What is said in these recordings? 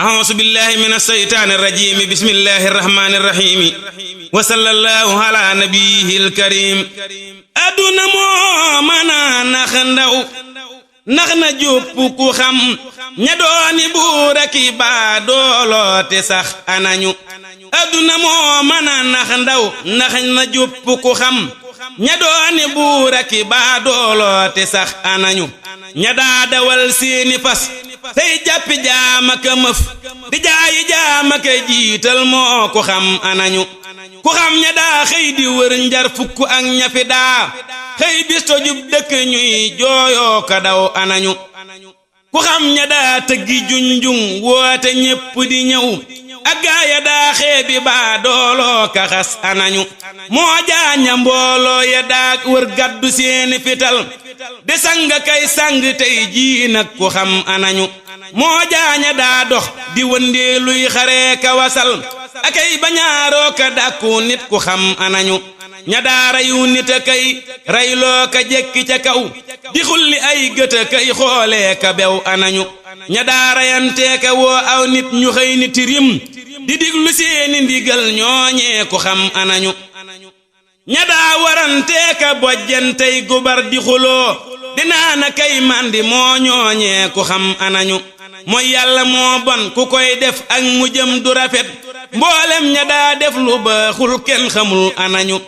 أعوذ بالله من الشيطان الرجيم بسم الله الرحمن الرحيم وصلى الله على نبيه الكريم aduna moo mën a nax ndaw nax na jópp ku xam ña dooni buur ak i baadoolo te sax anañu aduna moo mën a nax ndaw nax na jópp ku xam ña dooni buur ak i baadoolo te sax anañu ña daa dawal seeni fas tey jàppi jaama ka mëf di jaayi jaama ka jiital moo ku xam anañu ku xam ña daa xëy di wër njar fukk ak ñafi daa xëy bis tojub dëkk ñuy jooyoo ka daw anañu ku xam ña daa tëggi junjung woote ñépp di ñëw ak gaaya daa xeebi baa dooloo ka xas anañu moo jaaña mbooloo ya daa wër gaddu seeni fital di sang kay sang tey jii nag ku xam anañu moo jaaña daa dox di wëndeeluy xaree ka wasal akay bañaaroo ka dàkku nit ku xam anañu ña daa rayu nit a kay rayloo ka jekki ca kaw di xulli ay gët a kay xoolee ka bew anañu ña daa rayantee ka woo aw nit ñu xëy ni tirim di diglu seeni ndigal ñooñee ku xam anañu ña daa warantee ka bojjantey gubar di xuloo dinaa na kay mandi moo ñooñee ku xam anañu mooy yàlla moo bon ku koy def ak mu jëm du rafet mboolem ña daa def lu baaxul kenn xamul anañu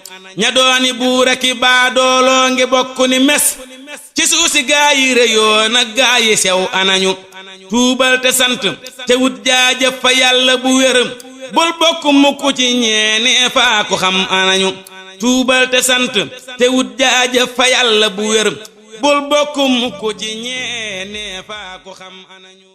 ña dooni buur ak i baadooloo ngi bokk ni mes ci suusi gaa yi réyoo nag gaa yi sew anañu tuubal te sant te wut jaajëf fa yàlla bu wér bul bokk mukk ci ñeenee faa ku xam anañu tuubal te sant te wut jaajëf fa yàlla bu wér bul bokk mukk ci ñeenee faa ku xam anañu